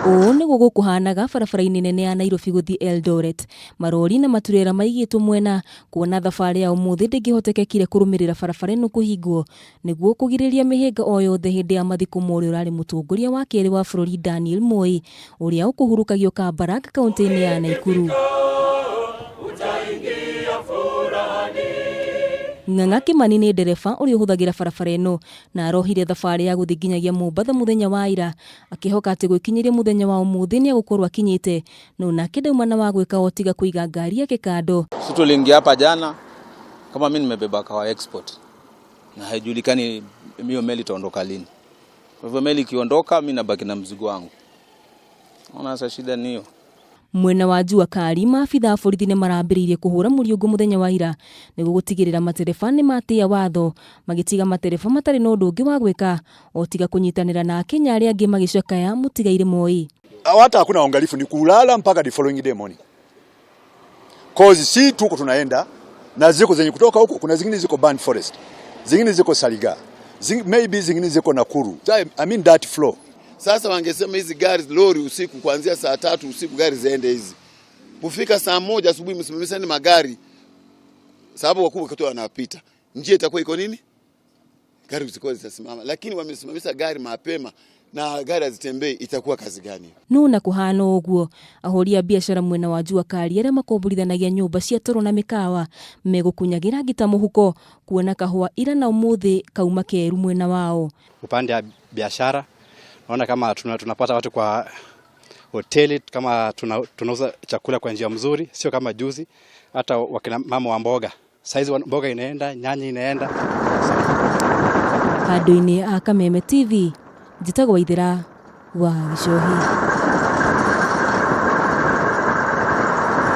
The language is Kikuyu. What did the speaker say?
Ũũ nĩguo gũkũhanaga barabara-inĩ nene ya Nairobi gũthiĩ Eldoret. Marori na maturera maigĩtwo mwena kuona thabarĩ ya ũmũthĩ ndĩngĩhotekekire kũrũmĩrĩra barabara ĩno kũhingwo nĩguo kũgirĩrĩria mĩhĩnga o yothe hĩndĩ ya mathiko ma ũrĩa ũrarĩ mũtongoria wa kerĩ wa bũrũri Daniel Moi ũrĩa ũkũhurũkagio Kabarak kaunti-inĩ ya Naikuru. Ng'ang'a Kĩmani nĩ ndereba ũrĩa ũhũthagĩra barabara ĩno na arohire thabarĩ ya gũthiĩ nginyagia Mombatha mũthenya wa ira akĩhoka atĩ gwĩkinyĩria mũthenya wa ũmũthĩ nĩ egũkorwo akinyĩte no nake ndauma na wa gwĩka o tiga kũiga ngari yake kando. Sisi tuliingia hapa jana, kama mimi nimebeba kawa export na haijulikani hiyo meli itaondoka lini. Kwa hivyo meli ikiondoka, mimi nabaki na mzigo wangu. Ona sasa shida ni hiyo. Mwena wa Jua Kali maabitha a borithi nĩ marambĩrĩirie kũhũra mũriũngũ mũthenya wa ira nĩguo gũtigĩrĩra matereba nĩ matĩa watho magĩtiga matereba matarĩ na ũndũ ũngĩ wa gwĩka o tiga kũnyitanĩra na Akenya arĩa angĩ magĩcakaya mũtigairĩ Moi. Hata hakuna uangalifu, ni kulala mpaka the following day morning. Cause si tuko tunaenda na ziko zenye kutoka huko, kuna zingine ziko Burnt Forest, zingine ziko Saliga, maybe zingine ziko Nakuru. I mean that flow. Sasa wangesema hizi gari lori usiku kuanzia saa 3 usiku gari ziende hizi. Kufika saa 1 asubuhi msimamiseni magari. Sababu wakubwa kitu wanapita. Njia itakuwa iko nini? Gari ziko zitasimama. Lakini wamesimamisha gari mapema na gari hazitembei, itakuwa kazi gani? No na kuhana ũguo ahũri a biacara mwena wa Jua Kali arĩa makomborithanagia nyũmba cia toro na mĩkawa megũkunyagira ngita mũhuko kuona kahũa ira na ũmũthĩ kauma keru mwena wao. Upande wa biashara naona kama tunapata watu kwa hoteli, kama tunauza chakula kwa njia mzuri, sio kama juzi. Hata wakina mama wa mboga saizi mboga inaenda, nyanya inaenda. Handũ-inĩ a Kameme TV, njĩtagwo Waithera wa Gichohi.